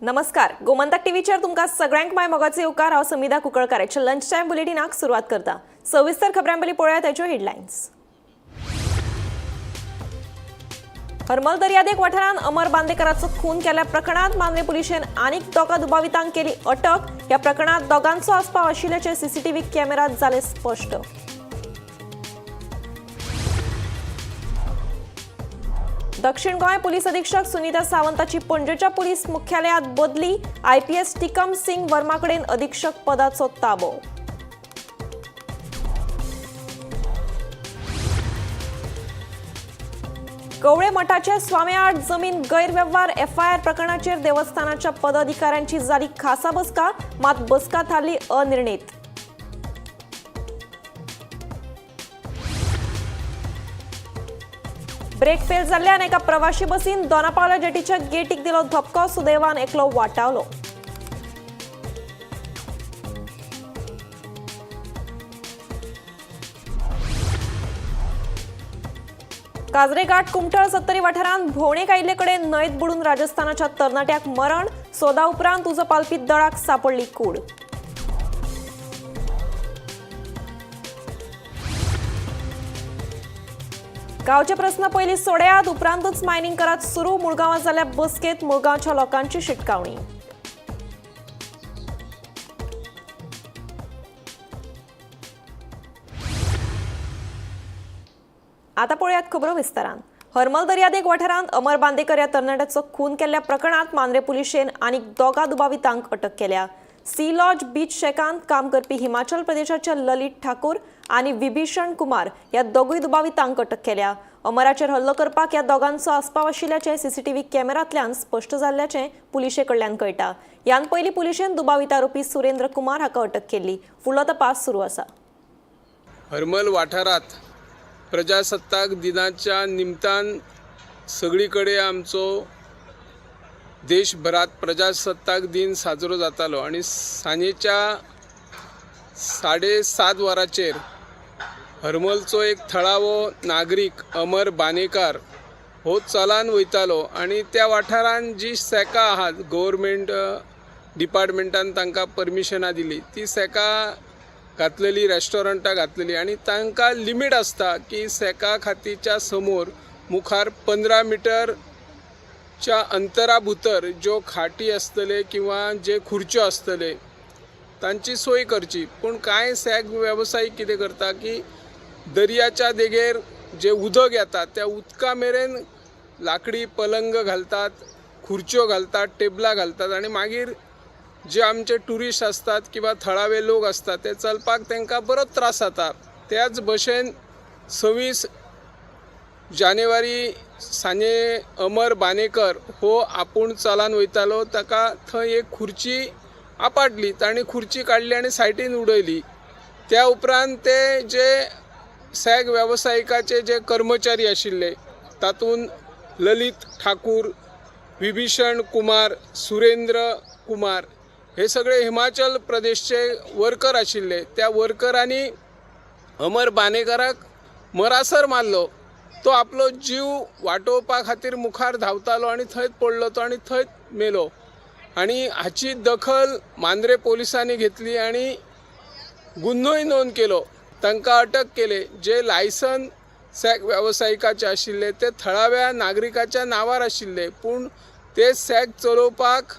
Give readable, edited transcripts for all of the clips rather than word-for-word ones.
नमस्कार, गोमंतक टीव्हीचेर तुमकां सगळ्यांक माय मोगाचे येवकार. हांव समिधा कुंकळकार. लंच टायम बुलेटिनाक सुरवात करता. सविस्तर खबरां पयलीं पळोवया ताच्यो हेडलायन्स. हरमल दर्यादेग वाठारांत अमर बांदेकराचो खून केल्ल्या प्रकरणांत मांद्रे पुलिशेन आनीक दोगा दुबावितांक केली अटक. ह्या प्रकरणांत दोगांचो आस्पाव आशिल्ल्याचे सीसीटीव्ही कॅमेरात जाले स्पश्ट. दक्षिण गोंय पोलीस अधीक्षक सुनीता सावंताची पणजेच्या पोलीस मुख्यालयात बदली. आयपीएस टिकम सिंग वर्माकडेन अधीक्षक पदाचो ताबो. कवळे मठाचे स्वाम्याआड जमीन गैरवेव्हार एफआयआर प्रकरणाचेर देवस्थानाच्या पदाधिकाऱ्यांची जाली खासा बसका, मात बसका थारली अनिर्णीत. ब्रेक फेल जाल्ल्यान एका प्रवाशी बसीन दोनापावला जेटीच्या गेटीक दिलो धपको. सुदैवान एकलो वाटावलो. काजरेघाट कुमठळ सत्तरी वाठारांत भोंवडेक आयिल्ले कडेन न्हंयत बुडून राजस्थानाच्या तरणाट्याक मरण. सोदा उपरांत उजो पालपी दळाक सापडली कूड. गांवचे प्रस्न पयलीं सोडयात, उपरांतच मायनिंग करात सुरू. मुळगांवां जाल्ल्या बसकेंत मुळगांवच्या लोकांची शिटकावणी. आता पळोवयात खबरो विस्तारान. हरमल दर्यादेग वाठारांत अमर बांदेकर ह्या तरणाट्याचो खून केल्ल्या प्रकरणांत मांद्रे पुलिशेन आनीक दोगा दुबावितांक अटक केल्या. सी लॉज बीच शेकांत काम करपी हिमाचल प्रदेशाचे ललित ठाकूर आनी विभीषण कुमार ह्या दोगूय दुबावितांक अटक केल्या. अमराचेर हल्लो करपाक ह्या दोगांचो आस्पाव आशिल्ल्याचें सीसीटीव्ही कॅमेरांतल्यान स्पश्ट जाल्ल्याचें पुलिशे कडल्यान कळटा. ह्यान पयलीं पुलिशेन दुबावीत आरोपी सुरेंद्र कुमार हाका अटक केल्ली. फुडलो तपास सुरू आसा. हरमल वाठारांत प्रजासत्ताक दिनाच्या निमतान सगळी कडेन आमचो देशभरात प्रजासत्ताक दिन साजरो जातालो आनी सांजेच्या 7:30 वरांचेर हरमलचो एक थळावो नागरीक अमर बानेकार हो चलान वयतालो आनी त्या वाठारान जी सेका आहात, गव्हर्मेंट डिपार्टमेंटान तांकां परमिशनां दिली ती सेका घातलेली, रेस्टॉरंटां घातलेली आनी तांकां लिमीट आसता की सेका खातीच्या समोर मुखार 15 मिटरच्या अंतरा भितर ज्यो खाटी आसतले किंवा जे खुर्च्यो आसतले तांची सोय करची. पूण कांय सॅक वेवसायीक कितें करता की दर्याच्या देगेर जे उदक येता त्या उदका मेरेन लाकडी पलंग घालतात, खुर्च्यो घालतात, टेबलां घालतात आनी मागीर जे आमचे टुरिस्ट आसतात किंवा थळावे लोक आसतात ते चलपाक तांकां बरोच त्रास जाता. त्याच भशेन 26 जानेवारी सांजे अमर बानेकर हो आपूण चलान वयतालो, ताका थंय एक खुर्ची आपटली, ताणें खुर्ची काडली आनी सायडीन उडयली. त्या उपरांत ते जे सॅग वेवसायिकाचे जे कर्मचारी आशिल्ले तातूंत ललित ठाकूर, विभीषण कुमार, सुरेंद्र कुमार हे सगळे हिमाचल प्रदेशचे वर्कर आशिल्ले. त्या वर्करांनी अमर बानेकराक मरासर मारलो. तो आपलो जीव वाटोवपा खातीर मुखार धांवतालो आनी थंयच पडलो तो आनी थंयच मेलो. आनी हाची दखल मांद्रे पोलिसांनी घेतली आनी गुन्होय नोंद केलो. तांकां अटक केले. जे लायसन सॅक वेवसायिकाचे आशिल्ले ते थळाव्या नागरिकाच्या नांवार आशिल्ले, पूण ते सॅक चलोवपाक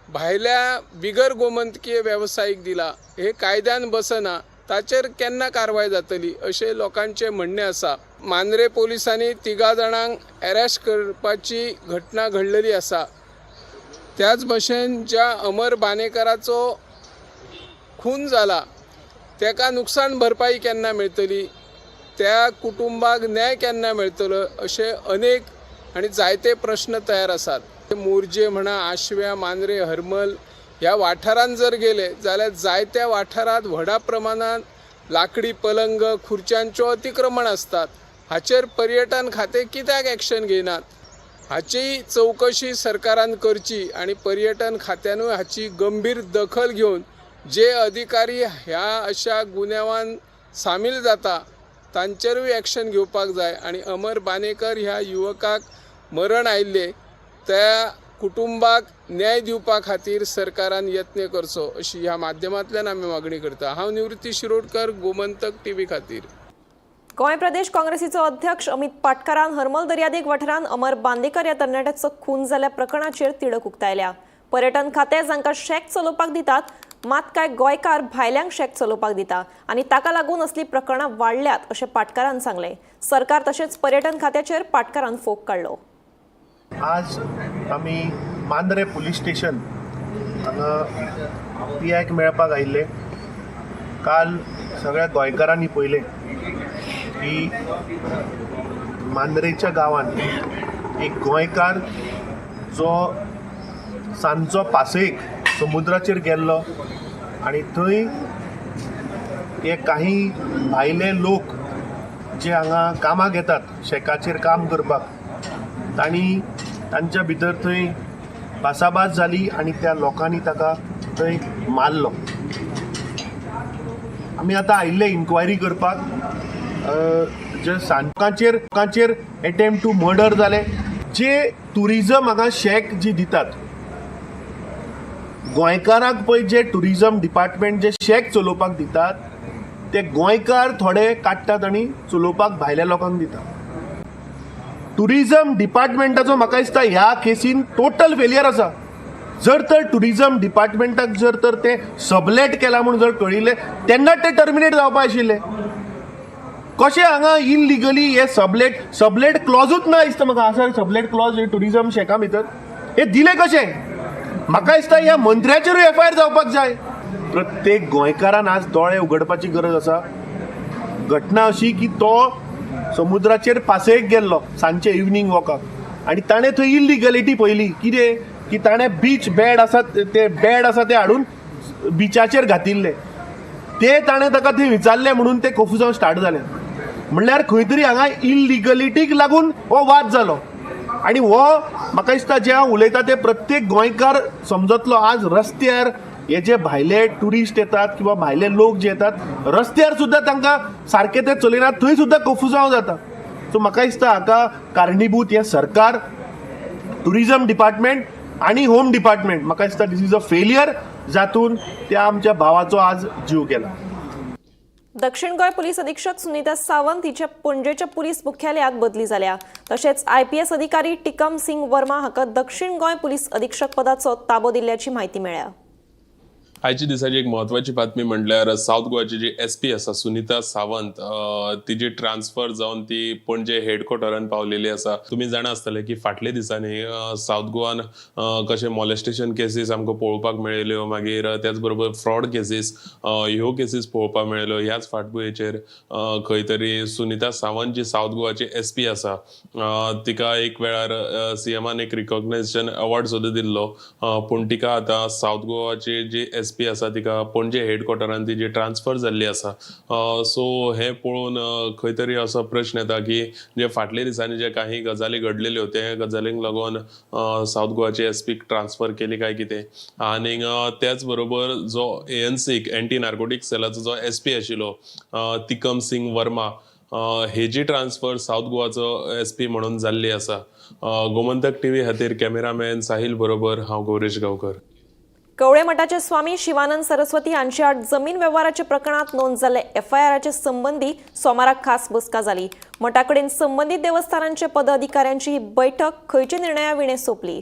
भायल्या बिगर गोमंतकीय वेवसायीक दिला, हे कायद्यान बसना. ताचेर केन्ना कारवाय जातली अशें लोकांचें म्हणणें आसा. मांद्रे पोलिसांनी तिगां जाणांक एरेस्ट करपाची घटना घडलेली आसा. त्याच भशेन ज्या अमर बानेकराचो खून जाला ताका नुकसान भरपाई केन्ना मेळटली, त्या कुटुंबाक न्याय केन्ना मेळटलो अशे अनेक आनी जायते प्रश्न तयार आसात. मोरजे म्हणा, आशव्या, मांद्रे, हरमल ह्या वाठारांत जर गेले जाल्यार जायत्या वाठारांत व्हडा प्रमाणांत लाकडी पलंग, खुर्च्यांच्यो अतिक्रमण आसतात. हाचेर पर्यटन खातें कित्याक एक्शन घेयनात हाची चवकशी सरकारान करची आनी पर्यटन खात्यानूय हाची गंभीर दखल घेवन जे अधिकारी ह्या अशा गुन्यांवान सामील जाता तांचेरूय एक्शन घेवपाक जाय. आनी अमर बानेकर ह्या युवकाक मरण आयिल्लें त्या कुटुंबाक न्याय दिवपा खातीर सरकारान यत्न करचो अशी ह्या माध्यमांतल्यान आमी मागणी करता. हांव निवृत्ती शिरोडकर, गोमंतक टीव्ही खातीर. गोंय प्रदेश काँग्रेसीचो अध्यक्ष अमित पाटकारान हरमल दर्यादेग वाठारांत अमर बांदेकर ह्या तरणाट्याचो खून जाल्ल्या प्रकरणाचेर तिडक उक्तायल्या. पर्यटन खातें जांकां शॅक चलोवपाक दितात, मात कांय गोंयकार भायल्यांक शॅक चलोवपाक दिता आनी ताका लागून असलीं प्रकरणां वाडल्यात अशें पाटकारान सांगलें. सरकार तशेंच पर्यटन खात्याचेर पाटकारान फोग काडलो. आज आमी मांद्रे पुलीस स्टेशन हांगा पी आयक मेळपाक आयिल्ले. काल सगळ्या गोंयकारांनी पळयलें की मांद्रेच्या गांवांत एक गोंयकार जो सांजचो पासयेक समुद्राचेर गेल्लो आनी थंय हे काही भायले लोक जे हांगा कामाक येतात शेकाचेर काम करपाक, तांणी तांच्या भितर थंय भासाभास जाली आनी त्या लोकांनी ताका थंय मारलो. आमी आतां आयिल्ले इन्क्वायरी करपाक. जे सांकाचेर लोकांचेर एटेम्प्ट टू मर्डर जाले, जे ट्युरिजम हांगा शॅक जी दितात गोंयकारांक, पळय जे ट्युरिजम डिपार्टमेंट जे शॅक चलोवपाक दितात ते गोंयकार थोडे काडटात आनी चलोवपाक भायल्या लोकांक दितात. ट्युरिजम डिपार्टमेंटाचो म्हाका दिसता ह्या केसीन टोटल फेलियर आसा. जर तर ट्युरिजम डिपार्टमेंटाक जर तर ते सबलेट केला म्हूण जर कळिल्लें तेन्ना ते टर्मिनेट जावपा आशिल्ले. कशें हांगा इलिगली हे सबलेट क्लॉजूच ना दिसता म्हाका. आसा सबलेट क्लॉज ट्युरिजम शेका भितर, हे दिले कशें? म्हाका दिसता ह्या मंत्र्याचेरूय एफ I R जावपाक जाय. प्रत्येक गोंयकारान आज दोळे उगडपाची गरज आसा. घटना अशी की तो समुद्राचेर पासयेक गेल्लो सांजचे इवनींग वॉकाक आनी ताणें थंय इल्लिगलिटी पळयली. कितें की ताणें बीच बेड आसा ते बेड आसा ते हाडून बिचाचेर घातिल्ले, ते ताणें ताका थंय विचारलें म्हणून ते कोफुसांव स्टार्ट जालें. म्हणल्यार खंय तरी हांगा इल्लिगलिटीक लागून हो वाद जालो आनी हो म्हाका दिसता जें हांव उलयतां तें प्रत्येक गोंयकार समजतलो. आज रस्त्यार हे जे भायले ट्युरिस्ट येतात किंवा भायले लोक जे येतात रस्त्यार सुद्दां तांकां सारकें ते चलयनात, थंय सुद्दां कोफुसांव जाता. सो म्हाका दिसता हाका कारणीभूत हें सरकार, ट्युरिजम डिपार्टमेंट आनी होम डिपार्टमेंट. म्हाका दिसता this is a failure जातून त्या आमच्या भावाचो आज जीव गेला. दक्षिण गोंय पोलीस अधीक्षक सुनीता सावंत हिच्या पणजेच्या पुलीस मुख्यालयात बदली जाल्या. तशेंच आयपीएस अधिकारी टिकम सिंग वर्मा हाका दक्षिण गोंय पुलीस अधीक्षक पदाचो ताबो दिल्ल्याची म्हायती मेळ्ळ्या. आयच्या दिसाची एक म्हत्वाची बातमी म्हणल्यार सावथ गोवाची जी एस पी आसा सुनीता सावंत, तिजी ट्रान्सफर जावन ती पणजे हेडक्वॉर्टरान पावलेली आसा. तुमी जाणा आसतले की फाटल्या दिसांनी सावथ गोवान कशें मॉलेस्टेशन केसीस आमकां पळोवपाक मेळिल्ल्यो, मागीर त्याच बरोबर फ्रॉड केसीस, ह्यो केसीस पळोवपाक मेळ्ळ्यो. ह्याच फाटभुंयेचेर खंय तरी सुनीता सावंत जी सावथ गोवाची एस पी आसा, तिका एक वेळार सीएमान एक रिकॉग्नायझेशन अवॉर्ड सुद्दां दिल्लो, पूण तिका आतां सावथ गोवाची जी एस पी आसा तिका पणजे हेडक्वॉर्टरान तिजी ट्रान्सफर जाल्ली आसा. सो हें पळोवन खंय तरी असो प्रश्न येता की जे फाटल्या दिसांनी जे काही गजाली घडलेल्यो त्या गजालींक लागून सावथ गोवाची एस पीक ट्रान्सफर केली काय कितें. आनीक त्याच बरोबर जो एएनसीक एंटी नार्कोटीक सेलाचो जो एस पी आशिल्लो तिकम सिंग वर्मा, हेजी ट्रान्सफर सावथ गोवाचो एस पी म्हणून जाल्ली आसा. गोमंतक टीव्ही खातीर कॅमेरामॅन साहील बरोबर हांव गौरेश गांवकर. कवळे मठाचे स्वामी शिवानंद सरस्वती हांचे आड जमीन वेव्हाराच्या प्रकरणात नोंद जाल्ले एफआयआराचे संबंदी सोमाराक खास बसका जाली. मठाकडेन संबंदीत देवस्थानांचे पदाधिकाऱ्यांची ही बैठक खंयचे निर्णया विणे सोंपली.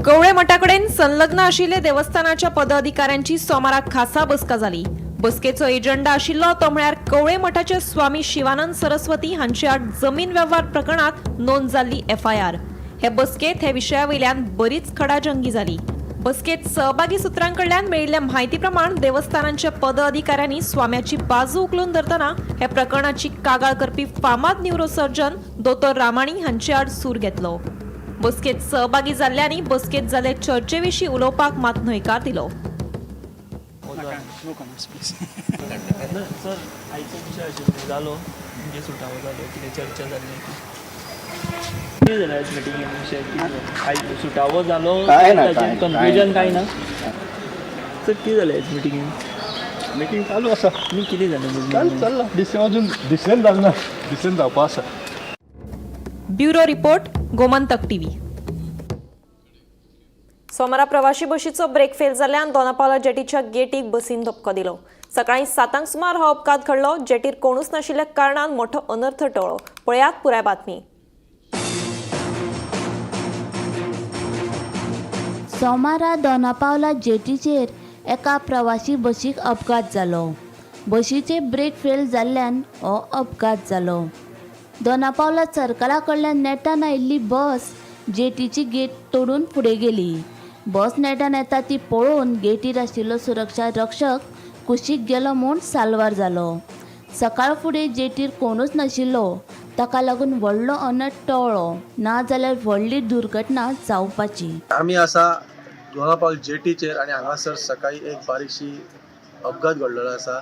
कवळे मठाकडेन संलग्न आशिल्ले देवस्थानाच्या पदाधिकाऱ्यांची सोमाराक खासा बसका जाली. बसकेचो एजंडा आशिल्लो तो म्हळ्यार कवळे मठाचे स्वामी शिवानंद सरस्वती हांचे आड जमीन वेव्हार प्रकरणात नोंद जाल्ली एफआयआर. हे बसकेत हे विशया वयल्यान बरीच खडाजंगी जाली. बसकेत सहभागी सुत्रांकडल्यान मेळिल्ल्या म्हायती प्रमाण देवस्थानांच्या पदाधिकाऱ्यांनी स्वाम्याची बाजू उखलून धरतना हे प्रकरणाची कागाळ करपी फामाद न्युरोसर्जन दोतोर रामाणी हांचे आड सूर घेतलो. बसकेत सहभागी जाल्ल्यांनी बसकेत जाल्ले चर्चेविशीं उलोवपाक मात न्हयकार दिलो. No comments please. ना सर, आयचो विशय आशिल्लो जालो, म्हणजे सुटावो जालो, कितें चर्चा जाली, कितें जालें आयज मिटिंगेन? विशय कितें जालो आयज? सुटावो जालो? काय ना, ताचेर काय- कन्क्लुजन काय काय ना सर, कितें जालें आयज मिटिंगेन? मिटींग चालू आसा. न्ही, कितें जालें? चालू चल्ला. डिसिजन अजून डिसिजन जालें ना, डिसिजन जावपा आसा. Bureau report, Gomantak TV. सोमारा प्रवाशी बशीचो ब्रेक फेल जाल्ल्यान दोनापावला जेटीच्या गेटीक बसीन धपको दिलो. सकाळी 7 सुमार हो अपघात घडलो. जेटीर कोणूच नाशिल्ल्या कारणान मोठो अनर्थ टळ्ळो. पळयात पुराय बातमी. सोमारा दोनापावला जेटीचेर एका प्रवासी बशीक अपघात जालो. बशीचे ब्रेक फेल जाल्ल्यान हो अपघात जालो. दोनापावला सर्कला कडल्यान नेटान आयिल्ली बस जेटीची गेट तोडून फुडें गेली. बस नेटान येता ती पळोवन गेटीर आशिल्लो सुरक्षा रक्षक कुशीक गेलो म्हूण साल्वार जालो. सकाळ फुडें जेटीर कोणूच नाशिल्लो, ताका लागून व्हडलो अनर्थ टळ्ळो, नाजाल्यार व्हडली दुर्घटना जावपाची. आमी आसा दोनापावल जेटीचेर आनी हांगासर सकाळी एक बारीकशी अपघात घडलेलो आसा.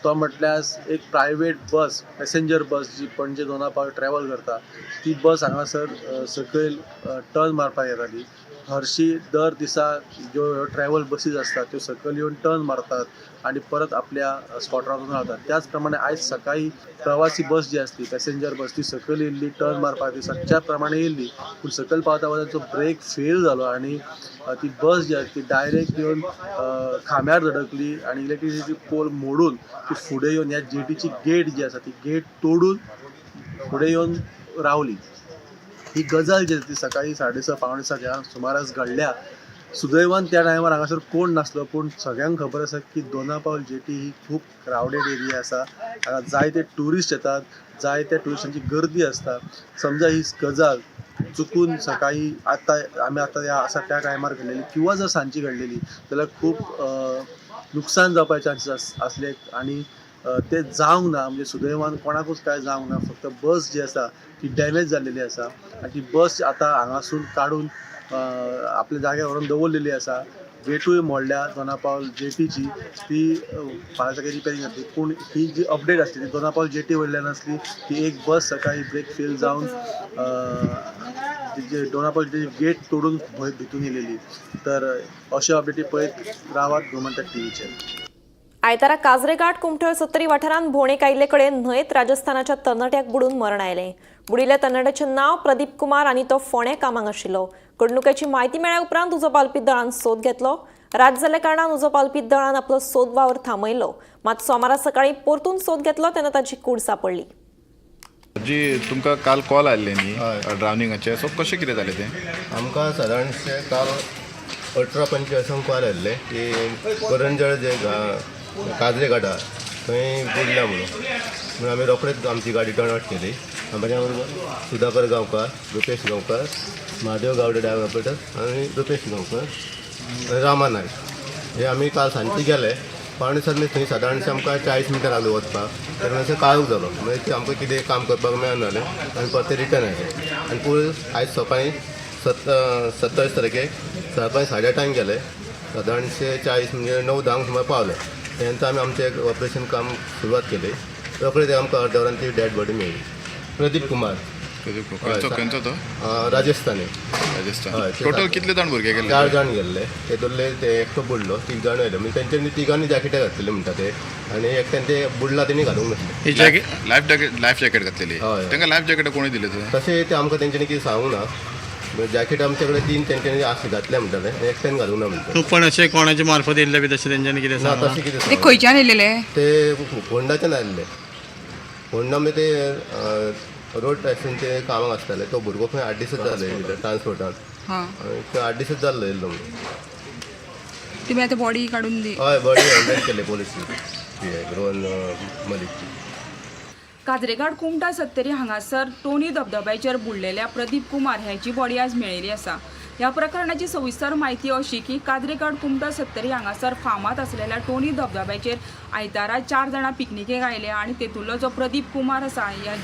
तो म्हटल्यार एक प्रायवेट बस, पॅसेंजर बस जी पणजे दोनापावल ट्रॅवल करता ती बस हांगासर सकयल टर्न मारपाक येताली. हरशी दर दिसा ज्यो ह्यो ट्रॅवल बसीस आसतात त्यो सकयल येवन टर्न मारतात आनी परत आपल्या स्पॉटार वचून रावतात. त्याच प्रमाणे आयज सकाळी प्रवासी बस जी आसली, पॅसेंजर बस, ती सकयल येयल्ली टर्न मारपाक, ती सदच्या प्रमाणे येयल्ली, पूण सकयल पावता पावता ताचो ब्रेक फेल जालो आनी ती बस जी आसा ती डायरेक्ट येवन खांब्यार धडकली आनी इलेक्ट्रिसिटी पोल मोडून ती फुडें येवन ह्या जेटीची गेट जी आसा ती गेट तोडून फुडें येवन रावली. ही गजाल जी आसा ती सकाळी 6:30 6:45 ह्या सुमारास घडल्या. सुदैवान त्या टायमार हांगासर कोण नासलो, पूण सगळ्यांक खबर आसा की दोनापावल जेटी ही खूब क्रावडेड एरिया आसा. हांगा जायते ट्युरिस्ट येतात, जायत्या ट्युरिस्टांची गर्दी आसता. समजा ही गजाल चुकून सकाळी आतां आमी आतां ह्या आसा त्या टायमार घडलेली किंवा जर सांजची घडलेली जाल्यार खूब नुकसान जावपाचे चान्सीस आसले आनी ते जावंक ना. म्हणजे सुदैवान कोणाकूच कांय जावंक ना, फक्त बस जी आसा ती डॅमेज जाल्लेली आसा आनी ती बस आतां हांगासून काडून आपल्या जाग्यार व्हरून दवरलेली आसा. गेटूय मोडल्या दोनापावल जेटीची, ती फाल्यां सकाळी रिपेरींग जातली. पूण ही जी अपडेट आसली ती दोनापावल जेटी वयल्यान आसली ती एक बस सकाळी ब्रेक फेल जावन दोनापावल जेटी गेट तोडून भितून येयलेली. तर अश्यो अपडेटी पळयत रावात गोमंतक टीव्हीचेर. आयतारा काजरेघाट कुमठळ सत्तरी वाठारांत भोंवडेक आयिल्ले कडेन न्हंयेत राजस्थानाच्या तरणाट्याक बुडून मरण आयलें. बुडिल्ल्या तरणाट्याचें नांव प्रदीप कुमार आनी तो फोंडें कामाक आशिल्लो. घडणुकेची म्हायती मेळ्ळ्या उपरांत उजो पालपी दळान सोद घेतलो. रात जाल्ल्या कारणान उजो पालपी दळान आपलो सोद वावर थांबयलो. मात सोमारा सकाळी परतून सोद घेतलो तेन्ना ताची कूड सांपडली. जी तुमकां काल कॉल आयिल्ले न्ही ड्रावनिंगाचे, सो कशें कितें जालें तें? आमकां सादारणशें काल 18:45 कॉल आयिल्ले की करंजळ जे काजरे घाट आहा थंय बुडला म्हणून. म्हणून आमी रोखडेच आमची गाडी टर्न आवट केली. आमच्या बरोबर सुधाकर गांवकार, रुपेश गांवकार, महादेव गावडे ड्रायव्हर ऑपरेटर आनी रुपेश गांवकर आनी रामा नायक हे आमी काल सांजचे गेले. 6:45 म्हणजे थंय सादारणशें आमकां 40 मिनटां लागली वचपाक. तर मातशें काळोख जालो, मागीर ते आमकां कितें काम करपाक मेळना जालें आनी परते रिटर्न आयले. आनी पूण आयज सकाळीं 27 तारखेक सकाळी 8:30 गेले, सादारणशें 40 म्हणजे 9:10 सुमार पावले. तेन्ना आमी आमचें एक ऑपरेशन काम सुरवात केली. रोखडे ते आमकां अर्द्या वरान ती डेड बॉडी मेळ्ळी. प्रदीप कुमार. खंयचो खंयचो तो? राजस्थानी. राजस्थान. हय, ते टोटल कितले जाण भुरगे गेल्ले? 4 जाण गेल्ले, तेतूंतले ते एकटो बुडलो, 3 जाण आयले. म्हणजे तेंच्यांनी तिगांनी जॅकेटां घातलेली म्हणटा ते, आनी एकट्यान ते बुडला तेणी घालूंक नासलें. लायफ जॅकेट घातलेली? हय. तांकां लायफ जॅकेट कोणी दिले तुवें? तशें ते आमकां तेंच्यांनी कितें सांगूंक ना. जॅकेट आमचे कडेन 3 तेंच्यांनी आसली घातले म्हणटाले आनी एकट्यान घालूंक ना म्हणटा. पण अशें कोणाचे मार्फत येयल्ले बी तशें तेंच्यांनी कितें ना, तशें कितें ते सांगूंक ना. खंयच्यान येयलेले? ते होंडाच्यान आयिल्ले. होंडा म्हणजे ते रोड टॅक्सींचे कामाक आसताले. तो भुरगो खंय 8 दिसच जाले ट्रान्सपोर्टान, हां, आनी 8 दिसच जाल्लो येयल्लो म्हणून. तुमी आतां बॉडी काडून दी? हय, बॉडी हँडल केले पोलिसी रोहन मलिकची. काजरेघाट कुमटा सत्तरी हांगासर टोनी धबधब्याचेर बुडलेल्या प्रदीप कुमार ह्याची बॉडी आज मेळिल्ली आसा. ह्या प्रकरणाची सविस्तर म्हायती अशी की काजरेघाट कुमटा सत्तरी हांगासर फामाद आसलेल्या टोनी धबधब्याचेर आयतारा 4 जाणां पिकनिकेक आयले आनी तेतूंतलो जो प्रदीप कुमार आसा ह्या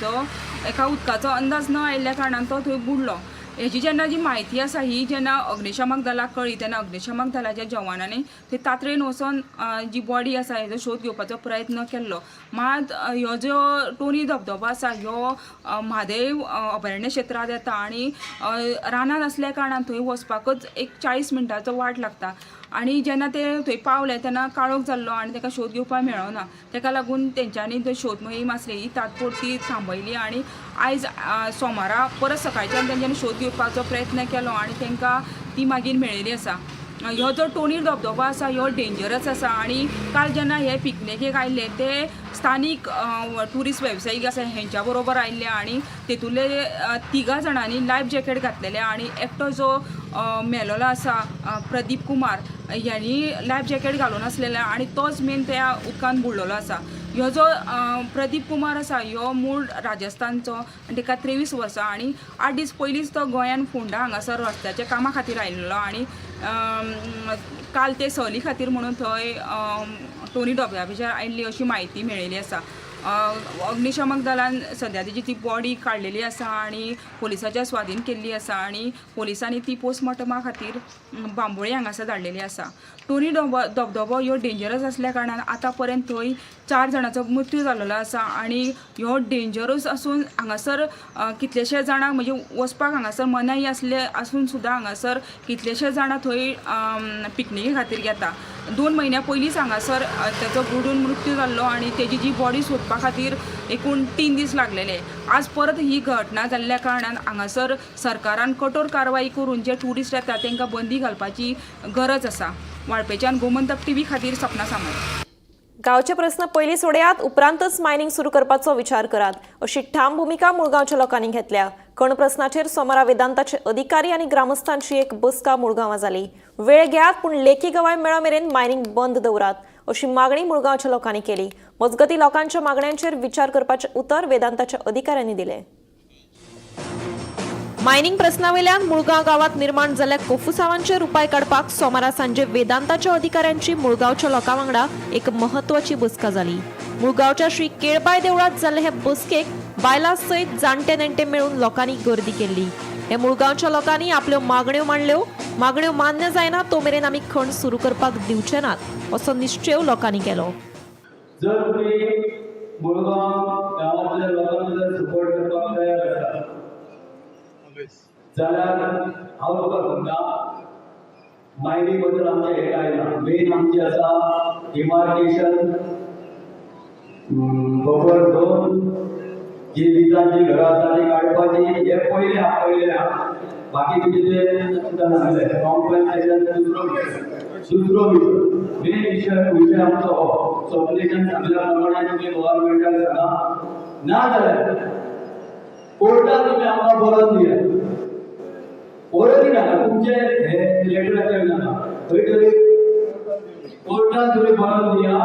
एका उदकाचो अंदाज न आयिल्ल्या कारणान तो थंय बुडलो. हेजी जेन्ना जी म्हायती आसा ही जेन्ना अग्निशमक दलाक कळ्ळी तेन्ना अग्निशमक दलाच्या जवानांनी थंय तातडीन वचोन जी बॉडी आसा हेजो शोध घेवपाचो प्रयत्न केल्लो. मात ह्यो जो टोनी धबधबो आसा ह्यो म्हादय अभयारण्य क्षेत्रांत येता आनी रानांत आसल्या कारणान थंय वचपाकच एक 40 मिनटांचो वाट लागता. आनी जेन्ना ते थंय पावले तेन्ना काळोख जाल्लो आनी ताका शोध घेवपाक मेळना. ताका लागून तेंच्यांनी थंय शोध मोहीम आसली ही तात्पुरती थांबयली आनी आयज सोमारा परत सकाळच्यान तेंच्यांनी शोध घेवपाचो प्रयत्न केलो आनी तांकां ती मागीर मेळिल्ली आसा. ह्यो जो टोनी धबधबो आसा ह्यो डेंजरस आसा आनी काल जेन्ना हे पिकनिकेक आयिल्ले ते स्थानीक ट्युरिस्ट वेवसायीक आसा हेंच्या बरोबर आयिल्ले आनी तेतूंतले तिगां जाणांनी लायफ जॅकेट घातलेले आनी एकटो जो मेलोलो आसा प्रदीप कुमार ह्यांनी लायफ जॅकेट घालून आसलेले आनी तोच मेन त्या उदकान बुडलेलो आसा. ह्यो जो प्रदीप कुमार आसा ह्यो मूळ राजस्थानचो आनी ताका 23 वर्सां आनी 8 दीस पयलींच तो गोंयान फोंडा हांगासर रस्त्याच्या कामा खातीर आयिल्लो आनी काल ते सहली खातीर म्हणून थंय टोनी धबधब्याचेर आयिल्ली अशी म्हायती मेळिल्ली आसा. अग्निशमक दलान सद्या तेजी ती बॉडी काडलेली आसा आनी पोलिसाच्या स्वाधीन केल्ली आसा आनी पोलिसांनी ती पोस्टमॉर्टमा खातीर बांबोळे हांगासर धाडलेली आसा. टोनी धबधबो ह्यो डेंजरस आसल्या कारणान आतां पर्यंत थंय 4 जाणांचो मृत्यू जाल्लो आसा आनी ह्यो डेंजरस आसून हांगासर कितलेशे जाणांक म्हणजे वचपाक हांगासर मनाई आसले आसून सुद्दां हांगासर कितलेशे जाणां थंय पिकनिके खातीर येता. 2 म्हयन्या पयलींच हांगासर ताचो बुडून मृत्यू जाल्लो आनी तेजी जी बॉडी सोदपा खातीर एकूण 3 दीस लागलेले. आज परत ही घटना जाल्ल्या कारणान हांगासर सरकारान कठोर कारवाई करून जे ट्युरिस्ट येता तांकां बंदी घालपाची गरज आसा. वाळपेच्यान गोमंतक टीव्ही खातीर सपना सामंत. गांवचे प्रस्न पयलीं सोडयात, उपरांतच मायनिंग सुरू करपाचो विचार करात अशी ठाम भुमिका मुळगांवच्या लोकांनी घेतल्या. खण प्रस्नाचेर सोमारा वेदांताचे अधिकारी आनी ग्रामस्थांची एक बसका मुळगांवां जाली. वेळ घेयात पूण लेखी गवाय मेळा मेरेन मायनिंग बंद दवरात अशी मागणी मुळगांवच्या लोकांनी केली. मजगतीं लोकांच्या मागण्यांचेर विचार करपाचें उतर वेदांताच्या अधिकाऱ्यांनी दिलें. मायनिंग प्रस्नावेल्यान मुळगांव गांवात निर्माण जाल्ल्या कोफुसावांचेर उपाय काडपाक सोमारा सांजे वेदांताच्या अधिकाऱ्यांची मुळगांवच्या लोकां वांगडा एक महत्वाची बसका जाली. मुळगांवच्या श्री केळबाय देवळांत जाल्ले हे बसकेक बायलां सयत जाणटे नेणटे मेळून लोकांनी गर्दी केल्ली. हे मुळगांवच्या लोकांनी आपल्यो मागण्यो मांडल्यो. मागण्यो मान्य जायना तो मेरेन आमी खण सुरू करपाक दिवचे नात असो निश्चेव लोकांनी केलो. जर तुम्ही मुळगांव गांवांतल्या लोकांक जर सपोर्ट करपाक तयार आसा जाल्यार हांव तुका सांगता, मायनिंग बद्दल आमचें हें कांय ना. मेन आमची आसा डिमार्केशन, बफर झोन, जी लिजांची घरां आसा ती काडपाची, हे पयलें आहा, पयलें आहा. बाकी तुजें तें तुका सांगलें कॉम्पन्सेशन दुसरो विशय. मेन विशय आमचो हो सॉल्युशन सांगल्या प्रमाणे तुमी गव्हर्मेंटाक सांगा, ना जाल्यार कोर्टात तुमी आमकां बरोवन दिया. बरोवन नाका, तुमचे हे लेटराचेर नाका, खंय तरी कोर्टात तुमी बरोवन दिया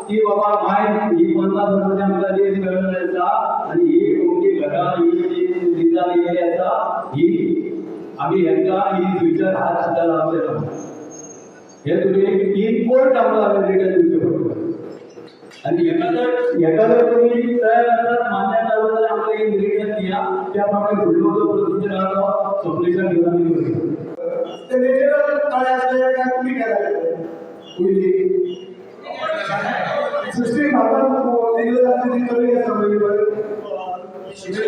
की बाबा मायन ही 50 वर्सांची आमकां लीज मेळिल्ली आसा आनी ही तुमची घरां ही जी लिजां दिल्ली आसा ही आमी हेंकां इन फ्युचर हात सुद्दां लावचे ना. हे तुमी इन कोर्ट आमकां रिटर्न दिवचें पडटलें. आनी हेका जर तुमी तयार आसात, मान्य जालो जाल्यार आमकां एक रिटर्न दिया, त्या प्रमाणे फुडलो जो प्रोसिजर आहा तो सोल्युशन घेवन आमी करुया. ते नॅचरल तळे असले काय तुम्ही काय पयली सृष्टी भारतात दिल्ली ती तळी आसा पळय 69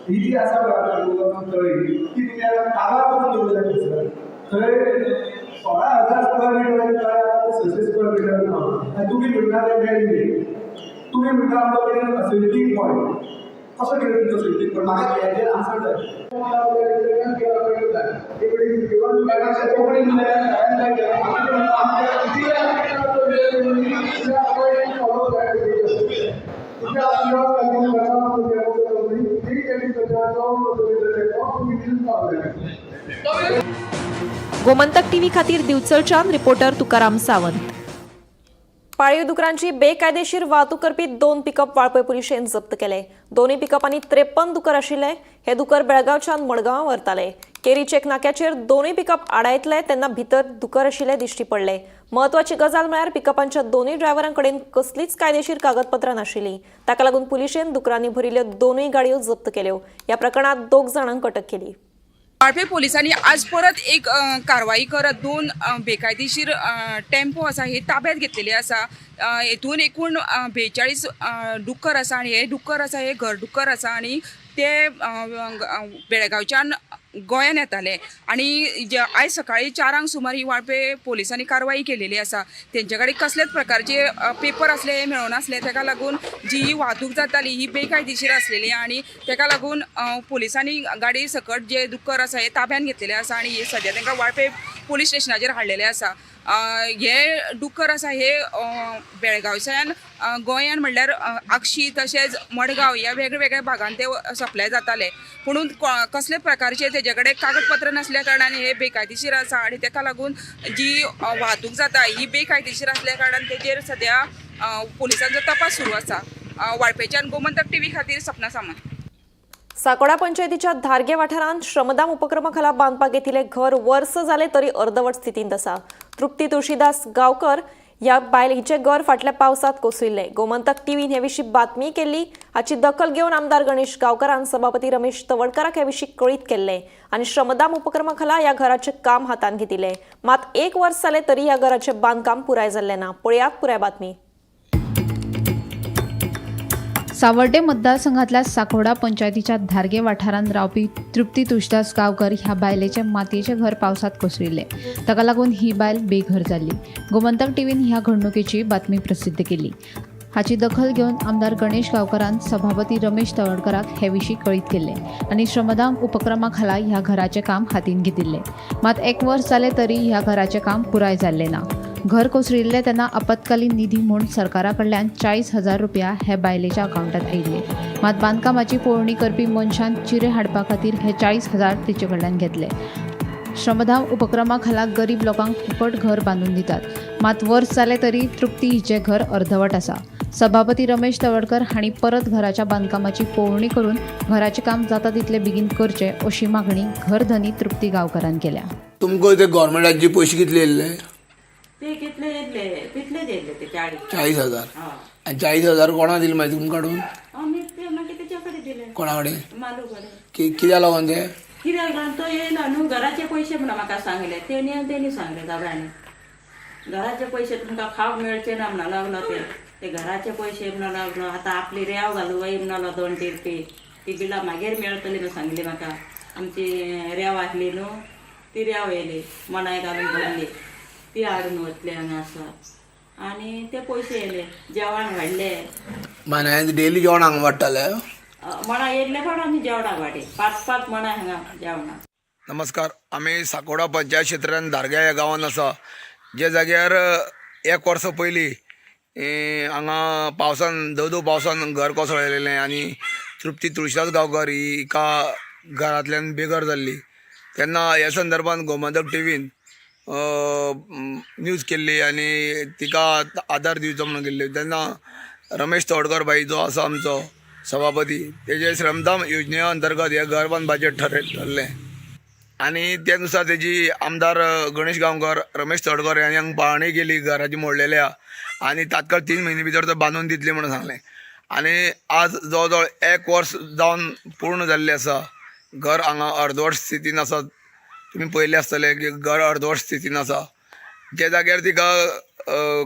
ही जी आसा पळय तळी ती तुमी आतां काबार करून दवरल्या थंयसर. थंय 16,000 स्क्वेअर मिटराचे तळे आसा, 600 स्क्वेअर मिटर ना. आनी तुमी म्हणटा ते मॅनमेड, तुमी म्हणटा आमकां कितें सिल्टींग पॉयंट, कसो कितें तुमचो सिल्टींग पॉयंट? म्हाका हेजेर आन्सर जाय. गोमंतक टीव्ही खातीर दिवचलच्यान रिपोर्टर तुकाराम सावंत. पाळीव दुकरांची बेकायदेशीर वाहतूक करपी 2 पिकअप वाळपय पुलिशेन जप्त केले. दोनूय पिकअपांनी 53 दुकर आशिल्ले. हे दुकर बेळगांवच्यान मडगांवां व्हरताले. केरी चेक नाक्याचेर दोनूय पिकअप आडायतले तेन्ना भितर दुकर आशिल्ले दिश्टी पडले. महत्वाची गजाल म्हळ्यार पिकअपांच्या दोनूय ड्रायव्हरांकडेन कसलीच कायदेशीर कागदपत्रां नाशिल्लीं. ताका लागून पुलिशेन दुकरांनी भरिल्ल्यो दोनूय गाडयो जप्त केल्यो. ह्या प्रकरणात 2 जाणांक अटक केली. वाळपय पोलिसांनी आज परत एक कारवाई करत 2 बेकायदेशीर टेम्पो आसा हे ताब्यात घेतलेले आसा. हेतून एकूण 42 डुकर आसा आनी हे डुकर आसा हे घर डुकर आसा आनी ते बेळगांवच्यान गोंयान येताले आनी जे आयज सकाळी 4 सुमार ही वाळपे पोलिसांनी कारवाई केलेली आसा. तेंचे कडेन कसलेच प्रकारचे पेपर आसले हे मेळनासले. तेका लागून जी ही वाहतूक जाताली ही बेकायदेशीर आसलेली आनी तेका लागून पोलिसांनी गाडी सकट जे दुकर आसा हे ताब्यान घेतलेले आसा आनी हे सद्या तांकां वाळपे पोलीस स्टेशनाचेर हाडलेले आसा. हे डुकर आसा हे बेळगांवच्यान गोंयान म्हणल्यार आगशी तशेंच मडगांव ह्या वेगळ्या भागान ते सप्लाय जाताले. पुणून कसले प्रकारचे तेजे कडेन कागदपत्र नासल्या कारणान हे बेकायदेशीर आसा आनी तेका लागून जी वाहतूक जाता ही बेकायदेशीर आसल्या कारणान तेजेर सद्या पोलिसांचो तपास सुरू आसा. वाळपेच्यान गोमंतक टीव्ही खातीर सपना सामंत. साकोडा पंचायतीच्या धारगे वाठारांत श्रमदान उपक्रमाखाला बांदपाक घेतिल्लें घर वर्स जालें तरी अर्दवट स्थितींत आसा. तृप्ती तुळशीदास गांवकर ह्या बायल हिचें घर फाटल्या पावसांत कोसळिल्लें. गोमंतक टीव्हीन हे विशीं बातमी केल्ली. हाची दखल घेवन आमदार गणेश गांवकरान सभापती रमेश तवडकाराक हे विशीं कळीत केल्लें आनी श्रमदान उपक्रमाखाला ह्या घराचें काम हातांत घेतिल्लें. मात एक वर्स जालें तरी ह्या घराचें बांदकाम पुराय जाल्लें ना. पळयात पुराय बातमी. सावर्डे मतदारसंघातल्या साकोडा पंचायतीच्या धारगे वाठारांत रावपी तृप्ती तुळशीदास गांवकर ह्या बायलेचें मातयेचें घर पावसांत कोसळिल्लें. ताका लागून ही बायल बेघर जाल्ली. गोमंतक टीव्हीन ह्या घडणुकेची बातमी प्रसिद्ध केली. हाची दखल घेवन आमदार गणेश गांवकरान सभापती रमेश तवडकराक हे विशीं कळीत केल्लें आनी श्रमदान उपक्रमा खाला ह्या घराचें काम हातीन घेतिल्लें. मात एक वर्स जालें तरी ह्या घराचें काम पुराय जाल्लें ना. घर कोसळिल्लें तेन्ना आपत्कालीन निधी म्हूण सरकारा कडल्यान 40,000 रुपया हे बायलेच्या अकावंटात आयिल्ले. मात बांदकामाची पळोवणी करपी मनशान चिरे हाडपा खातीर हे 40,000 तिचे कडल्यान घेतले. श्रमदान उपक्रमा खाला गरीब लोकांक फुकट घर बांदून दितात. मात वर्स जालें तरी तृप्ती हिचें घर अर्धवट आसा. सभापती रमेश तवडकर हांणी परत घराच्या बांदकामाची पळोवणी करून घराचें काम जाता तितले बेगीन करचें अशी मागणी घरधनी तृप्ती गांवकरान केल्या. तुमकां ते गव्हर्मेंटाचे पयशे कितले येयल्ले? ते कितले येयल्ले तितलेच येयल्ले ते 40,000. हय. आनी 40,000 कोणा दिले मागीर तुमकां काडून? आमी ते मागीर तेच्या कडेन दिले. कोणा कडेन? मालू कडेन. कित्याक लागून ते? कित्याक लागून तो येयलो न्हू घराचे पयशे म्हणून म्हाका सांगले तेणी आनी तेणी सांगले दोगांनी घराचे पयशे तुमकां खावंक मेळचे ना म्हणून लागलो. ते घराचे पयशे म्हणून लागलो. आतां आपली रेंव घालूं वय म्हणलो 2 टिरपी ती बिलां मागीर मेळटली म्हणून सांगली म्हाका. आमची रेंव आसली न्हू ती रेंव येयली मणाय घालून भरली ती हाडून वतले हांगा आसा आनी ते पयशे येयले जेवण वाडले. मानायान डेली जेवण हांगा वाडटाले? मणा येयल्ले पण आमी जेवणाक वाडे 5-5 मणा हांगा जेवणाक. नमस्कार, आमी साकोडा पंचायत क्षेत्रान धारग्या ह्या गांवांत आसा, जे जाग्यार एक वर्सा पयलीं हांगा पावसान धवधव पावसान घर कोसळिल्लें आनी तृप्ती तुळशीदास गांवकर ही एका घरांतल्यान बेघर जाल्ली. तेन्ना ह्या संदर्भान गोमंतक टीव्हीन न्यूज केल्ली आनी तिका आदार दिवचो म्हणून केल्ली. तेन्ना रमेश तवडकर भाई जो आसा आमचो सभापती, तेजे श्रमदान योजने अंतर्गत हें घर बांदपाचें ठरलें आनी त्या नुसार तेजी आमदार गणेश गांवकर, रमेश तवडकर हांणी हांगा पाळणी केली घराची मोडलेल्या आनी तात्काळ 3 म्हयने भितर तो बांदून दितले म्हणून सांगलें. आनी आज जवळ जवळ 1 वर्स जावन पूर्ण जाल्लें आसा. घर हांगा अर्दवट स्थितीन आसा. तुमी पळयलें आसतलें की घर अर्दवट स्थितीन आसा. जे जाग्यार तिका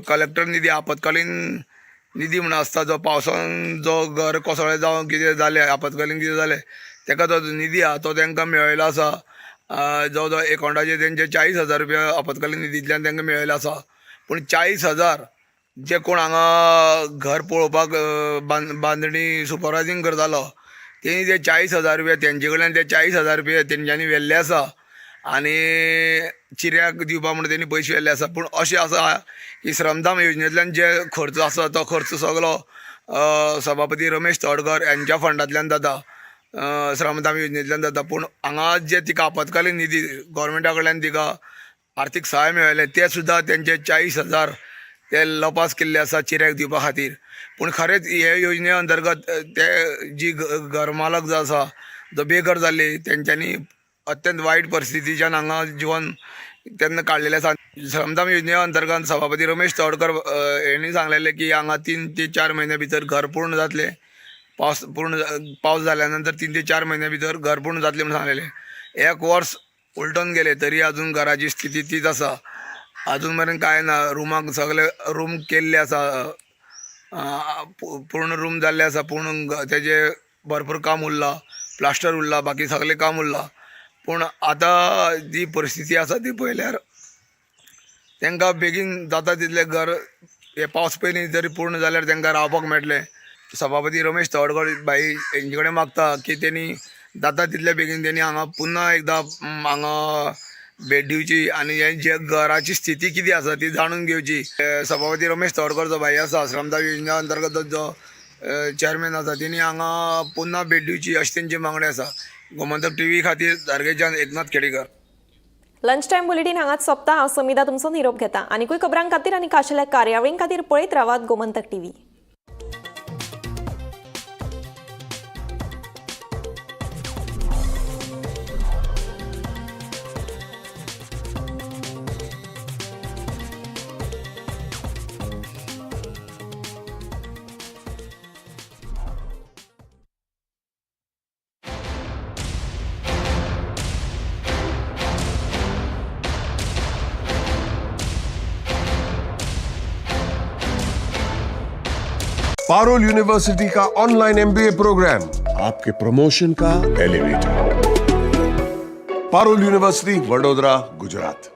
कलेक्टर निधी आपत्कालीन निधी म्हणून आसता, जो पावसान जो घर कोसळ्ळें जावं कितें जालें आपत्कालीन कितें जालें तेका जो निधी आहा तो तांकां मेळयलो आसा. जवळ जवळ एकावंटाचेर तेंचे 40,000 रुपया आपत्कालीन निधींतल्यान तांकां मेळयलो आसा. पूण 40,000 जे कोण हांगा घर पळोवपाक बांदणी सुपरवायजींग करतालो तेणी ते 40,000 रुपया तेंचे कडल्यान ते 40,000 रुपया तेंच्यांनी व्हेल्ले आसा आनी चिऱ्याक दिवपा म्हणून तेणी पयशे व्हेल्ले आसा. पूण अशें आसा की श्रमदान योजनेंतल्यान जे खर्च आसा तो खर्च सगलो सभापती रमेश तवडकर हांच्या फंडांतल्यान जाता, श्रमदान योजनेंतल्यान जाता. पूण हांगा जे तिका आपत्कालीन निधी गोवोरमेंटा कडल्यान तिका आर्थीक सहाय मेळ्ळें ते सुद्दां तेंचे 40,000 ते लपास केल्ले आसा चिऱ्याक दिवपा खातीर. पूण खरेंच हे योजने अंतर्गत ते जी घर मालक जो आसा जो बेघर जाल्ली तेंच्यांनी अत्यंत वायट परिस्थितीच्यान हांगा जिवन तेन्ना काडलेलें आसा. श्रमदान योजने अंतर्गत सभापती रमेश तवडकर हेणी सांगलेलें की हांगा 3 ते 4 म्हयन्या भितर घर पूर्ण जातलें, पावस जाल्या नंतर 3 ते 4 म्हयन्या भितर घर पूर्ण जातलें म्हणून सांगलेलें. 1 वर्स उलटून गेलें तरी अजून घराची स्थिती तीच आसा. अजून मेरेन कांय ना. रुमाक सगळे रूम केल्ले आसा, पूर्ण रूम जाल्ले आसा, पूण तेजें भरपूर काम उरलां. प्लास्टर उरला, बाकी सगळें काम उरलां. पूण आतां जी परिस्थिती आसा ती पळयल्यार तांकां बेगीन जाता तितलें घर हे पावस पयलीं जरी पूर्ण जाल्यार तांकां रावपाक मेळटलें. सभापती रमेश तवडकर भाई हेंचे कडेन मागता की तेणी जाता तितले बेगीन तेणी हांगा पुन्हा एकदां हांगा भेट दिवची आनी हे जे घराची स्थिती कितें आसा ती जाणून घेवची. सभापती रमेश तवडकर जो भाई आसा, श्रमदान योजना अंतर्गत जो चेअरमॅन आसा, तेणी हांगा पुन्हा भेट दिवची अशी तेंची मागणी आसा. गोमंतक टीव्ही खातीर धारगेच्यान Eknath Khedekar. Lunch time bulletin हांगाच सोंपता. हांव समिधा तुमचो निरोप घेता. आनिकूय खबरां खातीर आनी खाशेल्या कार्यावळीं खातीर पळयत रावात गोमंतक टीव्ही. पारुल यूनिवर्सिटी का ऑनलाइन एमबीए प्रोग्राम, आपके प्रमोशन का एलिवेटर. पारुल यूनिवर्सिटी, वडोदरा, गुजरात.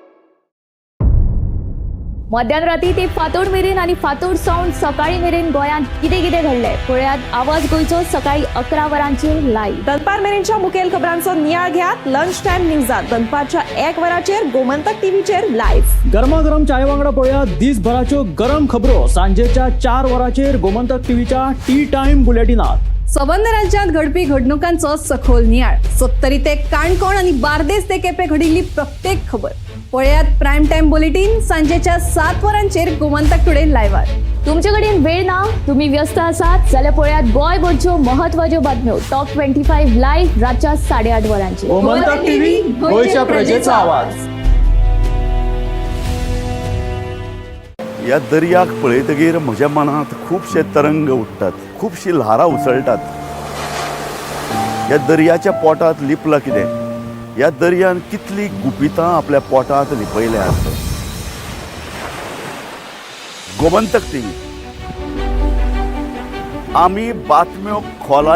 मध्यान राती ते फांतोड मेरेन आनी फांतोड सावन सकाळी मेरेन गोंयांत कितें कितें घडलें पळयात आवाज गोंयचो सकाळी 11 वरांचेर लायव्ह. दनपार मेरेनच्या मुखेल खबरांचो नियाळ घेयात लंच टायम न्यूजात, दनपारच्या 1 वराचेर गोमंतक टीव्हीचेर लायव्ह. गरमागरम चाये वांगडा पळोवया दिसभराच्यो गरम खबरो सांजेच्या 4 वरांचेर गोमंतक टीव्हीच्या टी टायम बुलेटिनात. सबंद राज्यांत घडपी घडणुकांचो सखोल नियाळ. सत्तरी ते काणकोण आनी बार्देस ते केपें घडिल्ली प्रत्येक खबर पळयात प्रायम टायम बुलेटीन सांजेच्या 7 वरांचेर गोमंतक टुडे लायव्हार. तुमचे कडेन वेळ ना, तुम्ही व्यस्त आसात जाल्यार पळयात गोंयभरच्यो महत्वाच्यो बातम्यो टॉप 25 लायव्ह रातच्या 8:30 वरांचेर. गोमंतक टीव्ही, गोंयच्या प्रजेचा आवाज. ह्या दर्याक पळयतगीर म्हज्या मनांत खुबशे तरंग उठ्ठात, खुबशीं ल्हारां उसळटात. ह्या दर्याच्या पोटांत लिपलां कितें? ह्या दर्यान कितलीं गुपितां आपल्या पोटांत लिपयल्यात? गोमंतक टीव्ही, आमी बातम्यो खोला